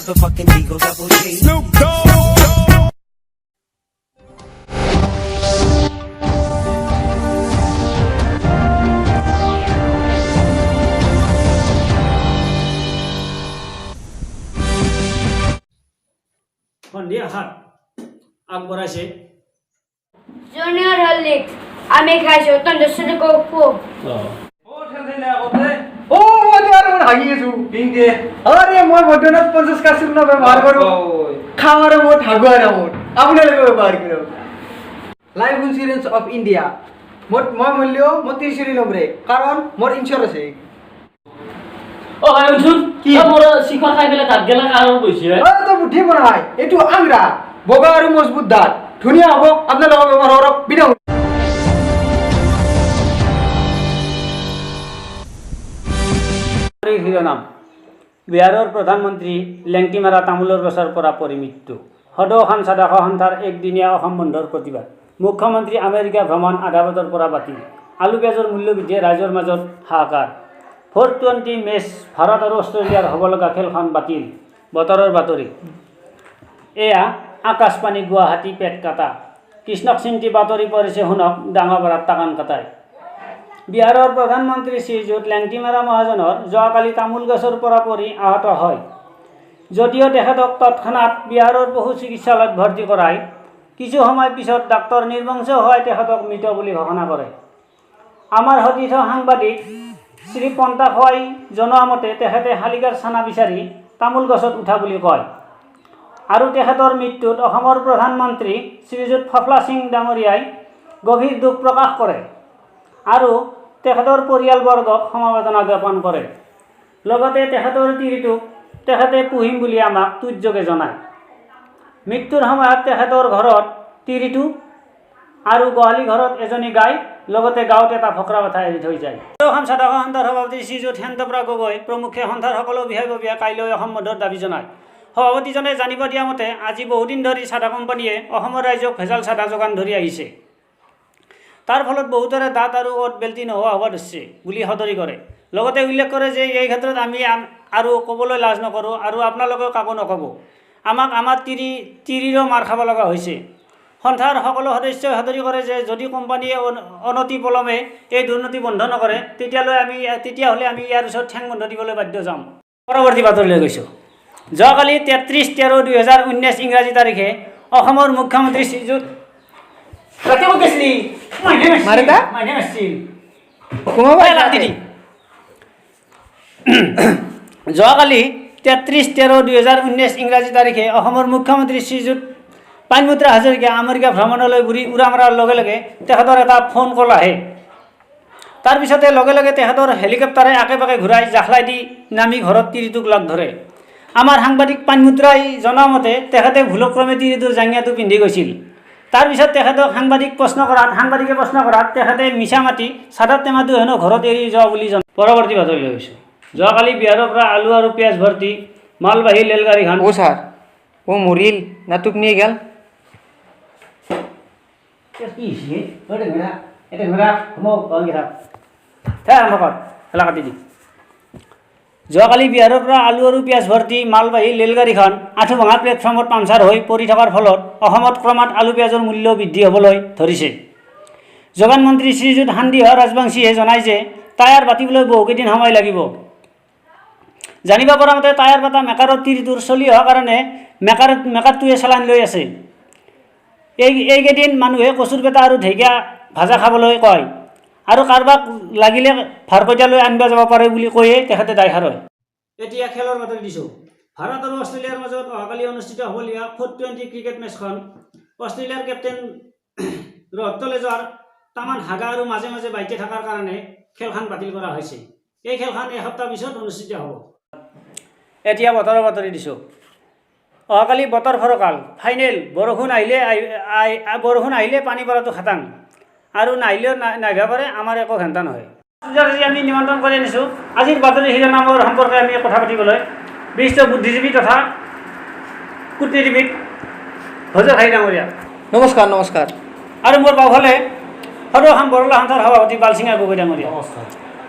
Motherfucking Eagle Double G. Snoop Dogg. সন্ধিয়া 7। আগবঢ়াইছে junior Horlicks আমি খাইছো অত্যন্ত খুব। ও, মই আৰু হাগি আছো। আৰে, মই বৰ্তমানত 50 কাচুৰ ব্যৱহাৰ কৰোঁ, খাওঁ আৰু মই থাকোঁ আৰু মোৰ আপোনালোকে ব্যৱহাৰ কৰক। Life insurance of India. মোৰ মই মূল্য মই 30 নমৰে, কাৰণ মোৰ ইঞ্চুৰেঞ্চ আছে। অ ভাই, শুনচোন। কি? অ, মোৰ শিখৰ খাই পেলাই দাঁত গেলা কাৰণ কৈছে। অ, তই বুদ্ধি বনাই এইটো আংৰা বগা আৰু মজবুত দাঁত ধুনীয়া হ'ব। আপোনালোকে ব্যৱহাৰ কৰক বিনা। শিৰোনাম: বিহাৰৰ প্ৰধানমন্ত্ৰী লেংটিমাৰা তামোলৰ গছৰ পৰা পৰি মৃত্যু। সদৌ অসম চাধা সন্থাৰ একদিনীয়া অসম বন্ধৰ প্ৰতিবাদ। মুখ্যমন্ত্ৰী আমেৰিকা ভ্ৰমণ আধাবাটৰ পৰা বাতিল। আলু পিঁয়াজৰ মূল্যবৃদ্ধিয়ে ৰাইজৰ মাজত হাহাকাৰ। 4-20 মেচ ভাৰত আৰু অষ্ট্ৰেলিয়াৰ হ'ব লগা খেলখন বাতিল। বতৰৰ বাতৰি। এয়া আকাশবাণী গুৱাহাটী। পেট কাটা কৃষ্ণক চিন্তি বাতৰি পঢ়িছে শুনক ডাঙৰপাৰাত টাকান কাটাই। বিহাৰৰ প্ৰধানমন্ত্ৰী শ্ৰীযুত লেংটিমাৰা মহাজনৰ যোৱাকালি তামোল গছৰ পৰা পৰি আহত হয় যদিও তেখেতক তৎক্ষণাত বিহাৰৰ পশু চিকিৎসালয়ত ভৰ্তি কৰাই কিছু সময় পিছত ডাক্তৰ নিৰ্বংশ হোৱাই তেখেতক মৃত বুলি ঘোষণা কৰে। আমাৰ সতীৰ্থ সাংবাদিক শ্ৰী পন্তা খোৱাই জনোৱা মতে তেখেতে শালিকাৰ চানা বিচাৰি তামোল গছত উঠা বুলি কয় আৰু তেখেতৰ মৃত্যুত অসমৰ প্ৰধানমন্ত্ৰী শ্ৰীযুত ফফলা সিং ডাঙৰীয়াই গভীৰ দুখ প্ৰকাশ কৰে আৰু তেখেতৰ পৰিয়ালবৰ্গক সমবেদনা জ্ঞাপন কৰে। লগতে তেখেতৰ তিৰিটোক তেখেতে পুহিম বুলি আমাক টুইটযোগে জনায়। মৃত্যুৰ সময়ত তেখেতৰ ঘৰত তিৰিটো আৰু গোহালি ঘৰত এজনী গাই, লগতে গাঁৱত এটা ফকৰা পঠা এৰি থৈ যায়। অসম চাধা সন্থাৰ সভাপতি শ্ৰীযুত সেন্তপ্ৰা গগৈ প্ৰমুখ্যে সন্থাৰ সকলো বিষয়ববীয়া কাইলৈ অসম বন্ধৰ দাবী জনায়। সভাপতিজনে জানিব দিয়া মতে আজি বহুদিন ধৰি চাধা কোম্পানীয়ে অসমৰ ৰাইজক ভেজাল চাধা যোগান ধৰি আহিছে। তাৰ ফলত বহুতৰে দাঁত আৰু ওঁঠ বেল্টি নোহোৱা হ'ব ধৰিছে বুলি সদৰি কৰে। লগতে উল্লেখ কৰে যে এই ক্ষেত্ৰত আমি আৰু ক'বলৈ লাজ নকৰোঁ আৰু আপোনালোকেও কাকো নক'ব। আমাক আমাৰ তিৰিৰো মাৰ খাব লগা হৈছে। সন্থাৰ সকলো সদস্যই সদৰি কৰে যে যদি কোম্পানীয়ে অনতি পলমে এই দুৰ্নীতি বন্ধ নকৰে, তেতিয়াহ'লে আমি ইয়াৰ ওচৰত ঠেং বন্ধ দিবলৈ বাধ্য যাম। পৰৱৰ্তী বাতৰিলৈ গৈছোঁ। যোৱাকালি 33/13/2019 ইংৰাজী তাৰিখে অসমৰ মুখ্যমন্ত্ৰী শ্ৰীযুত ৰাতি ক'ত গৈছিলি? মাৰিতা? মাইনে মাৰছিল। কোনোবা। এই লাঠি দি। যোৱাকালি 33/13/2019 ইংৰাজী তাৰিখে অসমৰ মুখ্যমন্ত্ৰী শ্ৰীযুত পানমুদ্ৰা হাজৰিকা আমেৰিকা ভ্ৰমণলৈ ঘূৰি উৰা মৰাৰ লগে লগে তেখেতৰ এটা ফোন কল আহে। তাৰপিছতে লগে লগে তেখেতৰ হেলিকপ্টাৰে আঁকে বাকে ঘূৰাই জাখলাই দি নামি ঘৰত তিৰিটোক লগ ধৰে। আমাৰ সাংবাদিক পানমুদ্ৰাই জনোৱা মতে তেখেতে ভুলক্ৰমে তিৰিটোৰ জাঙিয়াটো পিন্ধি গৈছিল। তাৰপিছত তেখেতক সাংবাদিকে প্ৰশ্ন কৰাত তেখেতে মিছা মাতি চাদৰ টেমাটো হেনো ঘৰত এৰি যোৱা বুলি জনায়। পৰৱৰ্তী বাতৰিলৈ গৈছোঁ। যোৱাকালি বিহাৰৰ পৰা আলু আৰু পিঁয়াজ ভৰ্তি মালবাহী ৰেলগাড়ীখন ও ছাৰ, ও মৰিল না টোপনিয়ে গেল? কি হৈছে? ঘূৰা, এতিয়া ঘূৰা, সোমাও থাক। হে, আৰম্ভ কৰ, খেলা কাটি দি। যোৱাকালি বিহাৰৰ পৰা আলু আৰু পিঁয়াজ ভৰ্তি মালবাহী ৰেলগাড়ীখন আঁঠুভঙা প্লেটফৰ্মত পাংচাৰ হৈ পৰি থকাৰ ফলত অসমত ক্ৰমাৎ আলু পিঁয়াজৰ মূল্য বৃদ্ধি হ'বলৈ ধৰিছে। যোগান মন্ত্ৰী শ্ৰীযুত সান্দিহ ৰাজবংশীয়ে জনায় যে টায়াৰ বাতিবলৈ বহুকেইদিন সময় লাগিব। জানিব পৰা মতে টায়াৰ বাটা মেকাৰৰ তিৰিটোৰ চলি অহাৰ কাৰণে মেকাৰটোৱে চালান লৈ আছে। এইকেইদিন মানুহে কচুৰ পেটা আৰু ঢেকীয়া ভাজা খাবলৈ কয় আৰু কাৰোবাক লাগিলে ভাৰকইটা লৈ আনিব যাব পাৰে বুলি কৈয়ে তেখেতে দায়সাৰ হয়। এতিয়া খেলৰ বাতৰি দিছোঁ। ভাৰত আৰু অষ্ট্ৰেলিয়াৰ মাজত অহাকালি অনুষ্ঠিত হ'বলগীয়া 4-20 ক্ৰিকেট মেচখন অষ্ট্ৰেলিয়াৰ কেপ্টেইন ৰহত্তলে যোৱাৰ তামান হাগা আৰু মাজে মাজে বাইতে থকাৰ কাৰণে খেলখন বাতিল কৰা হৈছে। এই খেলখন এসপ্তাহ পিছত অনুষ্ঠিত হ'ব। এতিয়া বতৰৰ বাতৰি দিছোঁ। অহাকালি বতৰ ফৰকাল। ফাইনেল। বৰষুণ আহিলে পানী পৰাটো খাটাং আৰু নাহিলেও নাহিব পাৰে, আমাৰ একো ঘণ্টা নহয়। আজি আমি নিমন্ত্ৰণ কৰি আনিছোঁ আজিৰ বাতৰি শিৰোনামৰ সম্পৰ্কে আমি কথা পাতিবলৈ বিশিষ্ট বুদ্ধিজীৱী তথা কূটনীতিবিদ ভজৰ হাই ডাঙৰীয়া। নমস্কাৰ, নমস্কাৰ। আৰু মোৰ বাওঁফালে সদৌ অসম বৰলা সন্থাৰ সভাপতি বালসিঙা গগৈ ডাঙৰীয়া।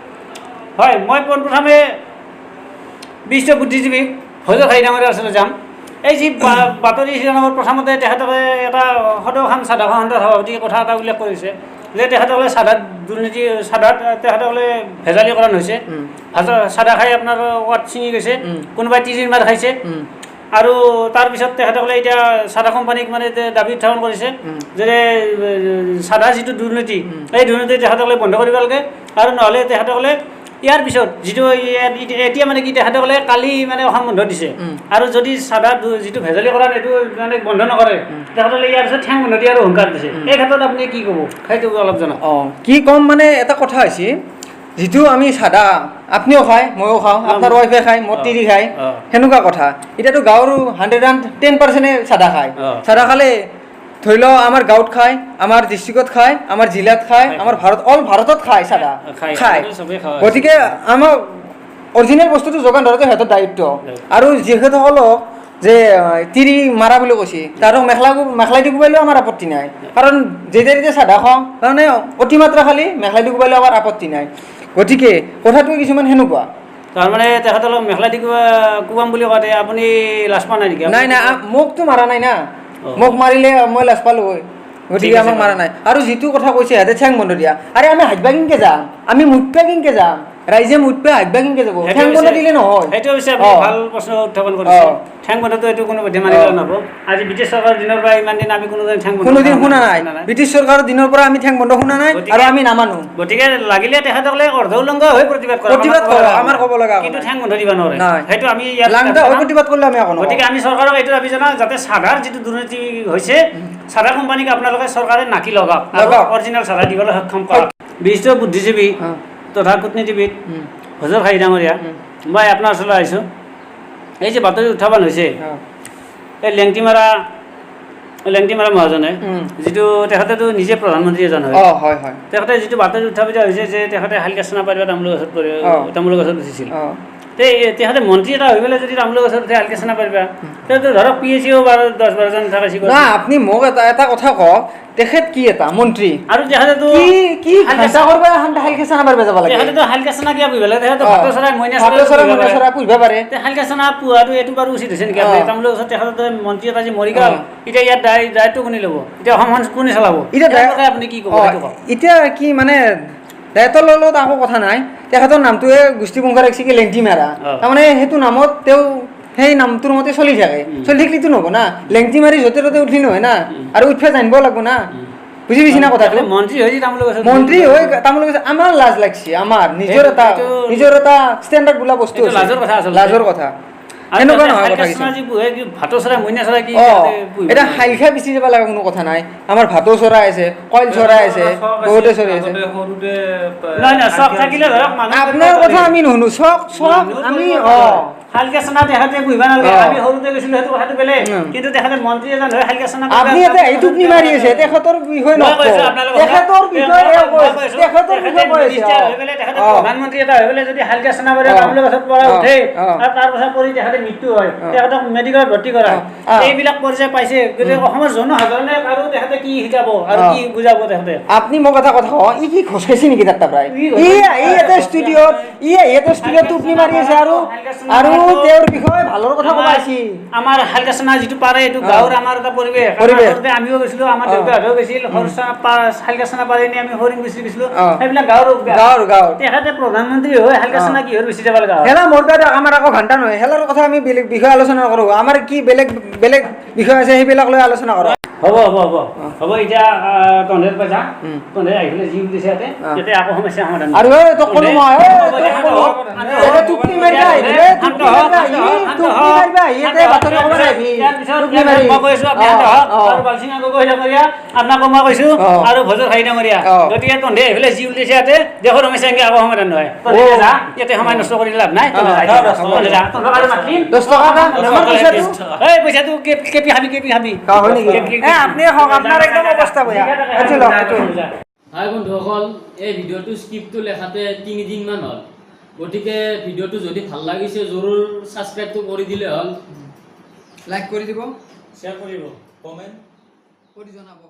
হয়, মই পোনপ্ৰথমে বিশিষ্ট বুদ্ধিজীৱী হজৰ খাই ডাঙৰীয়াৰ ওচৰলৈ যাম। এই যি বাতৰি শিৰোনামৰ প্ৰথমতে তেখেতকে এটা সদৌ অসম চাধা সন্থাৰ সভাপতি কথা এটা উল্লেখ কৰিছে যে তেখেতসকলে চাধাত দুৰ্নীতি, চাধাত তেখেতসকলে ভেজালিকৰণ হৈছে, চাধা খাই আপোনাৰ ৱাট ছিঙি গৈছে, কোনোবাই তিৰিৰ মাৰ খাইছে। আৰু তাৰপিছত তেখেতসকলে এতিয়া চাধা কোম্পানীক মানে দাবী উত্থাপন কৰিছে যে চাধা যিটো দুৰ্নীতি, এই দুৰ্নীতি তেখেতসকলে বন্ধ কৰিব লাগে, আৰু নহ'লে তেখেতসকলে ইয়াৰ পিছত যিটো এতিয়া মানে কি তেখেতসকলে কালি মানে অসম বন্ধ দিছে, আৰু যদি চাধা যিটো ভেজালিকৰণ এইটো মানে বন্ধ নকৰে তেখেতসকলে ইয়াৰ পিছত ঠেং বন্ধ দিয়াৰো হুংকাৰ দিছে। এই ক্ষেত্ৰত আপুনি কি ক'ব সেইটো অলপ জনাওক। কি ক'ম মানে এটা কথা হৈছে, যিটো আমি চাধা আপুনিও খায়, ময়ো খাওঁ, আপোনাৰ ৱাইফে খায়, মোৰ তিৰি খায়, সেনেকুৱা কথা। এতিয়াতো গাঁৱৰ 110% চাধা খায়। চাধা খালে ধৰি লওক আমাৰ গাঁৱত খায়, আমাৰ ডিষ্ট্ৰিক্টত খায়, আমাৰ জিলাত খায়, আমাৰ ভাৰত অল ভাৰতত খায় চাধা খায়। গতিকে আমাৰ অৰিজিনেল বস্তুটো যোগান ধৰাটো সিহঁতৰ দায়িত্ব। আৰু যিহেতুসকলক যে তিৰি মাৰা বুলি কৈছে, তাৰো মেখেলা দি কোবাইলেও আমাৰ আপত্তি নাই, কাৰণ যেতিয়া তেতিয়া চাধা খাওঁ তাৰমানে অতিমাত্ৰা খালি মেখেলা দি কোবাইলেও আমাৰ আপত্তি নাই। গতিকে কথাটো কিছুমান সেনেকুৱা। তাৰমানে তেখেতলোক মেখেলা দি কোবাম বুলি কওঁতে আপুনি লাজ পোৱা নাই নেকি? নাই নাই, মোকতো মাৰা নাই না, মোক মাৰিলে মই লাজ পালোঁ হয়, গতিকে আমাক মাৰা নাই। আৰু যিটো কথা কৈছে সিহঁতে ঠেং বন্ধ দিয়া, আৰে আমি হাতবা কিনকে যাম, আমি মুঠপা কিনকে যাম, ৰাইজে মুঠপা হাতবা কিনকে যাব, ঠেং বন্ধ দিলে নহয়। সেইটো অৱশ্যে আপুনি ভাল প্ৰশ্ন উত্থাপন কৰিছে। ঠেং বন্ধটো এইটো কোনো পধ্যে মানি লোৱা নহ'ব। আজি ব্ৰিটিছ চৰকাৰৰ দিনৰ পৰা ইমান দিন আমি কোনোদিন ঠেং বন্ধ কোনোদিন শুনা নাই, ব্ৰিটিছ চৰকাৰৰ দিনৰ পৰা আমি ঠেং বন্ধ শুনা নাই আৰু আমি নামানো। গতিকে লাগিলে তেখেতসকলে অৰ্ধ উলংগ হৈ প্ৰতিবাদ কৰে, প্ৰতিবাদ কৰে, আমাৰ ক'ব লগা, কিন্তু ঠেং বন্ধ দিব নোৱাৰে। সেইটো আমি ইয়াত লাংটা হৈ প্ৰতিবাদ কৰিলে আমি একো নকওঁ। গতিকে আমি চৰকাৰক এইটো দাবী জনাওঁ যাতে চাধাৰ যিটো দুৰ্নীতি হৈছে, চাধা কোম্পানীক আপোনালোকে চৰকাৰে নাকি লগাওক আৰু অৰিজিনেল চাধা দিবলৈ সক্ষম কৰক। বিশিষ্ট বুদ্ধিজীৱী তথা কূটনীতিবিদ হজৰ খাই ডাঙৰীয়া, মই আপোনাৰ ওচৰলৈ আহিছোঁ। এই যে বাতৰি উত্থাপন হৈছে, এই লেংটিমাৰা মহাজনে যিটো, তেখেতেতো নিজে প্ৰধানমন্ত্ৰী এজন হয়, তেখেতে যিটো বাতৰি উত্থাপিত হৈছে যে তেখেতে শালিকাচনা পাৰিব তামোলৰ গছত তামোলৰ গছত উঠিছিল, তেখেতে মন্ত্ৰী এটা হৈ পেলাই যদি তামোলৰ গছত উঠে শালিকাচনা পাৰিবা, তেখেতে ধৰক পি এইচ ইও 10-12জন থাকে। না আপুনি মোক এটা কথা কওক, তেখেত কি এটা মন্ত্ৰী আৰু তেখেতেতো কি ঘণ্টা কৰিব শালিকাচনা পাৰিব যাব লাগে? তেখেতেতো শালিকাচনা কিয় পুহিব লাগে? তেখেতে ভাতৰ চৰাই মইনা চৰাই পুহিব পাৰে। শালিকাচনা পোহাটো এইটো বাৰু উচিত হৈছে নেকি? আপুনি তামোলৰ গছত তেখেতে মন্ত্ৰী এটা যে মৰি গ'ল, এতিয়া ইয়াত দায়িত্ব কোনে ল'ব? এতিয়া অসমখন কোনে চলাব? এতিয়া আপুনি কি ক'ব সেইটো কওক। এতিয়া কি মানে দায়িত্ব ল'লেও একো কথা নাই, তেখেতৰ নামটোৱে গোষ্ঠী বংশ ৰাখিছে কি লেংটি মাৰা, তাৰমানে সেইটো নামত তেওঁ সেই নামটোৰ মতে চলি থাকে। চলি থাকিলেতো নহ'ব না, লেংটি মাৰি য'তে ত'তে উঠলি নহয় না, আৰু উঠবা জানিব লাগিব না, বুজি পাইছি না কথাটো? মন্ত্ৰী হৈ মন্ত্ৰী হৈ তামোল গছত আমাৰ লাজ লাগছে, আমাৰ নিজৰ এটা ষ্টেণ্ডাৰ্ড বোলা বস্তু, লাজৰ কথা, লাজৰ কথা। এনেকুৱা নহয় কথা কিছুমান। এতিয়া শালিখা বেচি যাব লাগে কোনো কথা নাই, আমাৰ ভাতৌ চৰাই আছে, কইল চৰাই আছে, বহুতে চৰাই আছে। আপোনাৰ কথা আমি নুশুনো, চক চক আমি শালিকাচনা তেখেতে পুহিব নালাগে। আমি সৰুতে গৈছিলোঁ সেইটো কথাটো বেলেগ, কিন্তু তেখেতে মন্ত্ৰী এজন হৈ শালিকাচনা আপুনি এটা টোপনি মাৰি আছে, তেখেতৰ বিষয়ে নকওঁ, তেখেতৰ বিষয়ে তেখেতৰ বিষয়ে কৈ আছে। তেখেতে প্ৰধানমন্ত্ৰী এটা হৈ পেলাই যদি শালিকাচনা কৰে তামোলৰ গছত পৰা উঠে আৰু তাৰ পাছত পৰি তেখেতে মৃত্যু হয়, তেখেতক মেডিকেলত ভৰ্তি কৰা, এইবিলাক পৰ্যায় পাইছে। গতিকে অসমৰ জনসাধাৰণে আৰু তেখেতে কি শিকাব আৰু কি বুজাব তেখেতে? আপুনি মোক এটা কথা কওঁ, ই কি ঘোচ খাইছে নেকি তাত প্ৰায়? ই এটা ষ্টুডিঅ'ত, ই এটা ষ্টুডিঅ'ত টোপনি মাৰি আছে আৰু আৰু তেওঁৰ বিষয়ে ভালৰ কথা ক'ব আহিছে। আমাৰ শালিকাচনা যিটো পাৰে এইটো গাঁৱৰ আমাৰ এটা পৰিৱেশ, আমিও গৈছিলোঁ, আমাৰ দেউতাহঁতেও গৈছিল, শালিকাচনা পাৰে নি আমি হৰিণ গুচি গৈছিলোঁ, সেইবিলাক গাঁৱৰ গাঁৱৰ গাঁৱৰ। তেখেতে প্ৰধানমন্ত্ৰী হৈ শালিকাচনা কিহৰ বেছি যাব লগা? হেলা মোৰ দাদা আমাৰ আকৌ ঘণ্টা নহয়, হেলাৰ কথা আমি বেলেগ বিষয়ে আলোচনা কৰোঁ, আমাৰ কি বেলেগ বেলেগ বিষয় আছে সেইবিলাক লৈ আলোচনা কৰোঁ। হ'ব হ'ব হ'ব হ'ব, এতিয়া তহঁতে পৰা যা, তহঁতে আহি পেলাই যি দিছে ইয়াতে ইয়াতে আকৌ সমস্যা সমাধান। আৰু তোক ক'লো মই, টোপনি মাৰিবা আহিবি, টোপনি মাৰিবা আহি, টোপনি মাৰিবা আহি ইয়াতে বাতৰি ক'ব নাহিবি। মই কৈছোঁ আপুনি আৰু বালসিং গগৈ ডাঙৰীয়া, আপোনাকো মই কৈছোঁ আৰু ভজৰ খাই ডাঙৰীয়া, গতিকে তহঁতে আহি পেলাই যি উলিয়াইছে ইয়াতে দেশৰ সমস্যা এনেকৈ আকৌ সমাধান নহয়। তহঁতে যা, ইয়াতে সময় নষ্ট কৰি লাভ নাই। তহঁতে যা, তহঁতক আৰু মাতিম। 10 টকা এই পইচাটো কেপি খাবি, কেপি খাবি। হয় নেকি? আপুনি হওক, আপোনাৰ একদম অৱস্থা বেয়া। হাই বন্ধুসকল, এই ভিডিঅ'টো স্ক্ৰিপ্টটো লেখাতে 3 দিনমান হ'ল, গতিকে ভিডিঅ'টো যদি ভাল লাগিছে জৰুৰ ছাবস্ক্ৰাইবটো কৰি দিলে হ'ল, লাইক কৰি দিব, শ্বেয়াৰ কৰিব, কমেণ্ট কৰি জনাব।